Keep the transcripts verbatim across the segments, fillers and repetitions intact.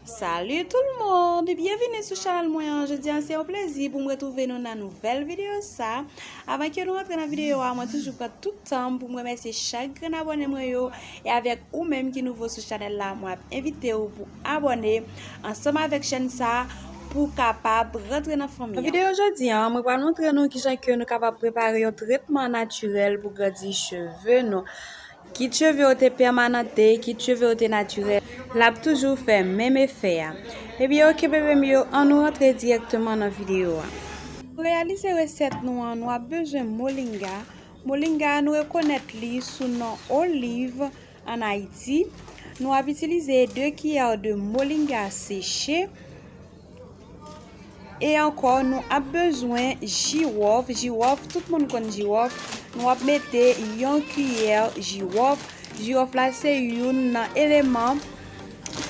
Salut tout le monde, byenvini sou chanèl mwen an. Jodi an se yon plezi pou m retwouve nou nan nouvèl videyo sa. Avan ke nou rantre nan videyo a, mwen toujou pran tout tan m pou m remèsye chak grenn abòne mwen yo. E avèk ou menm ki nouvo sou chanèl la, mwen ap envite w pou abòne ansanm avèk chèn sa pou w kapab rantre nan fanmi an. Nan videyo jodi an, mwen pral montre nou kijan ke nou kapab prepare yon tretman natirèl pou grandi cheve nou. Kit cheve w te pèmanante, kit cheve w te natirèl, l ap toujou fè menm efè a. Ebyen, oke, bebe m yo, ann nou rantre dirèkteman nan videyo a. Pou reyalize resèt nou an, nou ap bezwen moringa. Moringa, nou rekonèt li sou non oliv ann Ayiti. Nou ap itilize de kiyè de moringa seche. E ankò, nou ap bezwen jiwòf. Jiwòf, tout moun konn jiwòf. Nou ap mete yon kiyè jiwòf. Jiwòf la se youn nan eleman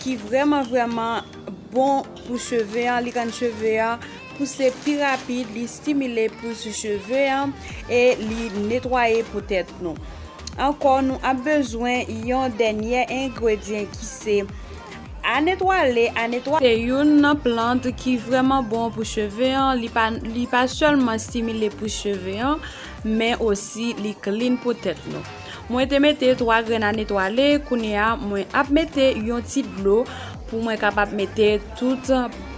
ki vrèman, vrèman bon pou cheve an. Li rann cheve an pouse pi rapid, li estimile pous cheve an e li netwaye po tèt nou. Ankò, nou ap bezwen yon dènye engredyan ki se anetwale. Anetwale se youn nan plant ki vrèman bon pou cheve an. Li pa, li pa sèlman estimile pous cheve an, men osi li clean pou tèt nou. Mwen te mete twa grenn anetwale, kounye a mwen ap mete yon ti dlo pou mwen kapab mete tout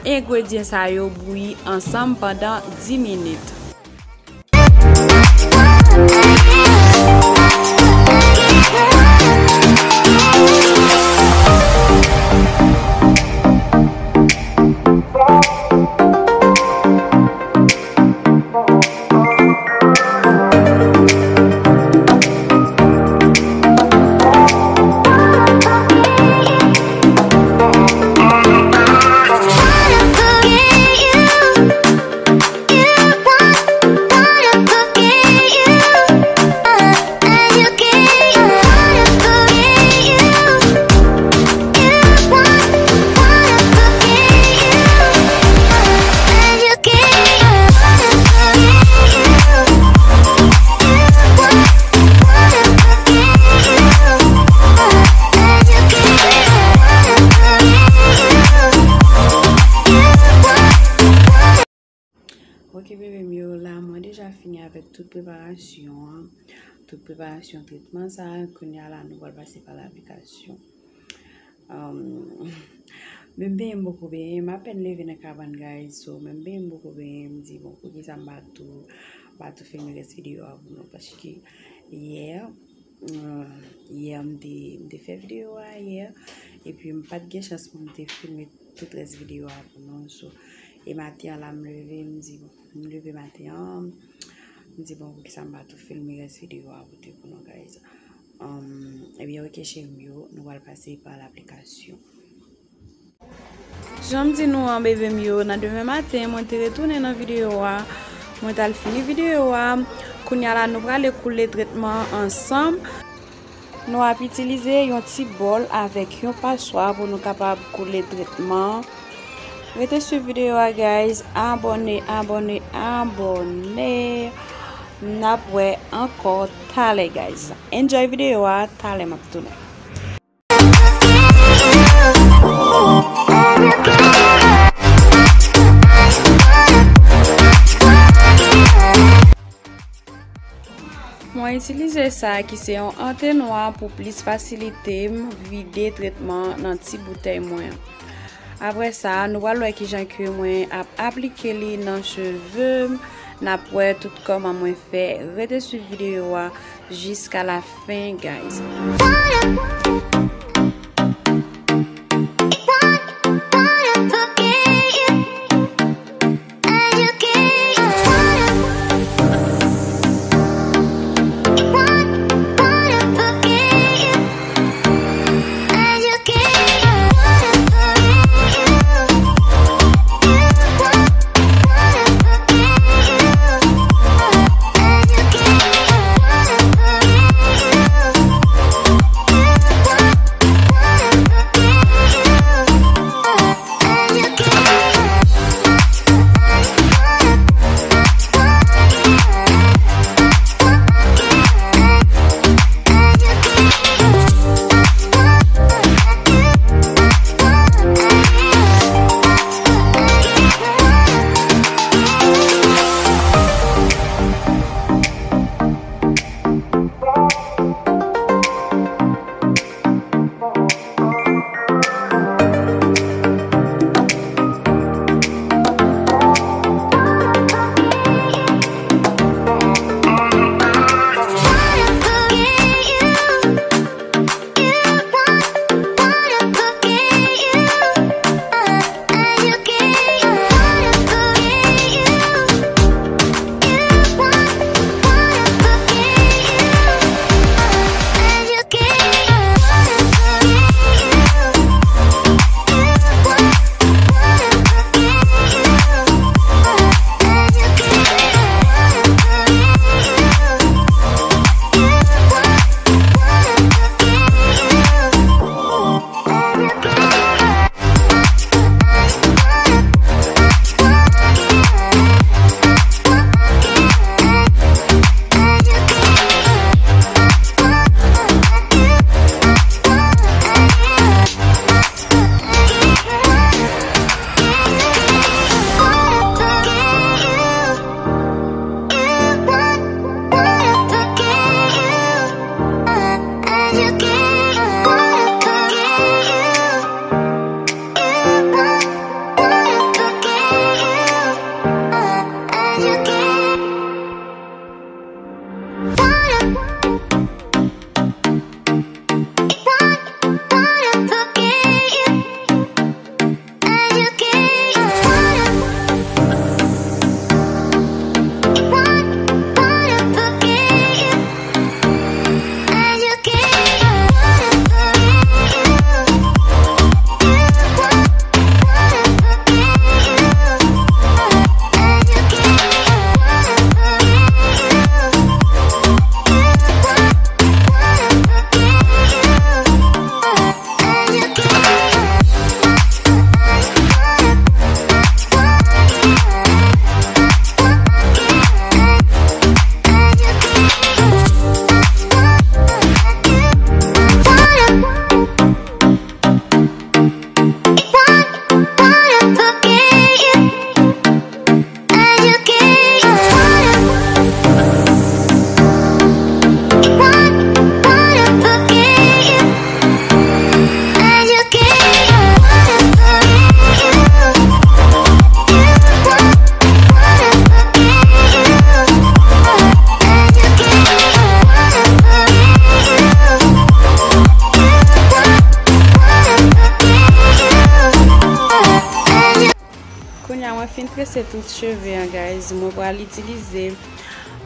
engredyan sa yo bouyi ansanm pandan dis minit. Ok, bebe m yo, la mwen deja fini avèk tout preparasyon an, tout preparasyon tretman sa. Kounye a la, nou pral pase pa laplikasyon. Um, men m benyen m poko benyen, m apèn leve nan kabann, guys. So, men m benyen m poko benyen, m di, bon, poukisa m pa tou, pa tou filme rès videyo a pou nou, paske yè, uh, yè m te, m te fè videyo a yè, epi m pa t gen chans pou m te filme tout rès videyo a pou nou. So, e maten an la, m leve, m di, bon, m leve maten an, m di, bon, poukisa m pa tou filme rès videyo a pote pou nou, guys. Um, ebyen, ok, cheri m yo, nou pral pase pa laplikasyon. Jan m di nou an, bebe m yo, nan demen maten, mwen te retounen nan videyo a. Mwen t al fini videyo a. Kounye a la, nou prale koule tretman an ansanm. Nou ap itilize yon ti bòl avèk yon paswa pou nou kapab koule tretman an. Rete swiv videyo a, guys. Abòne, abòne, abòne. N ap wè ankò talè, guys. Enjoy videyo a, talè m ap tounen. Mwen itilize sa ki se yon antenwa pou plis fasilite m vide tretman nan ti boutèy mwen an. Apre sa, nou pral wè kijan ke mwen ap aplike li nan cheve m. N ap wè tout kòman mwen fè. Rete swiv videyo a jiska la fen, guys. Mwen fin trese tout cheve an, guys. Mwen pral itilize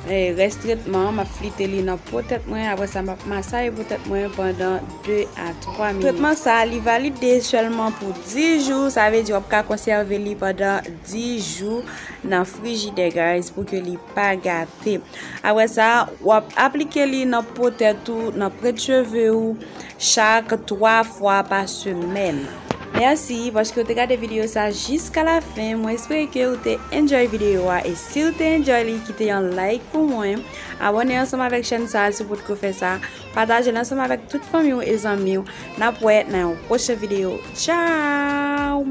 eh, rès tretman an, m ap flite li nan po tèt mwen. Apre sa, m ap masaye po tèt mwen pandan de a twa minit. Tretman sa a, li valide sèlman pou dis jou. Sa vle di w ap ka konsève li pandan dis jou nan frijidè, guys, pou ke li pa gate. Apre sa, w ap aplike li nan po tèt ou, nan pwent cheve ou, chak twa fwa pa semèn. Mèsi paske w te gade videyo sa jiska la fen. Mwen espere ke w te enjoy videyo a. E si w te enjoy li, kite yon like pou mwen. Abòne ansanm avèk chèn sa a si w potko fè sa. Pataje l ansanm avèk tout fanmi w e zanmi w. N ap wè nan yon pwochen videyo. Tchao!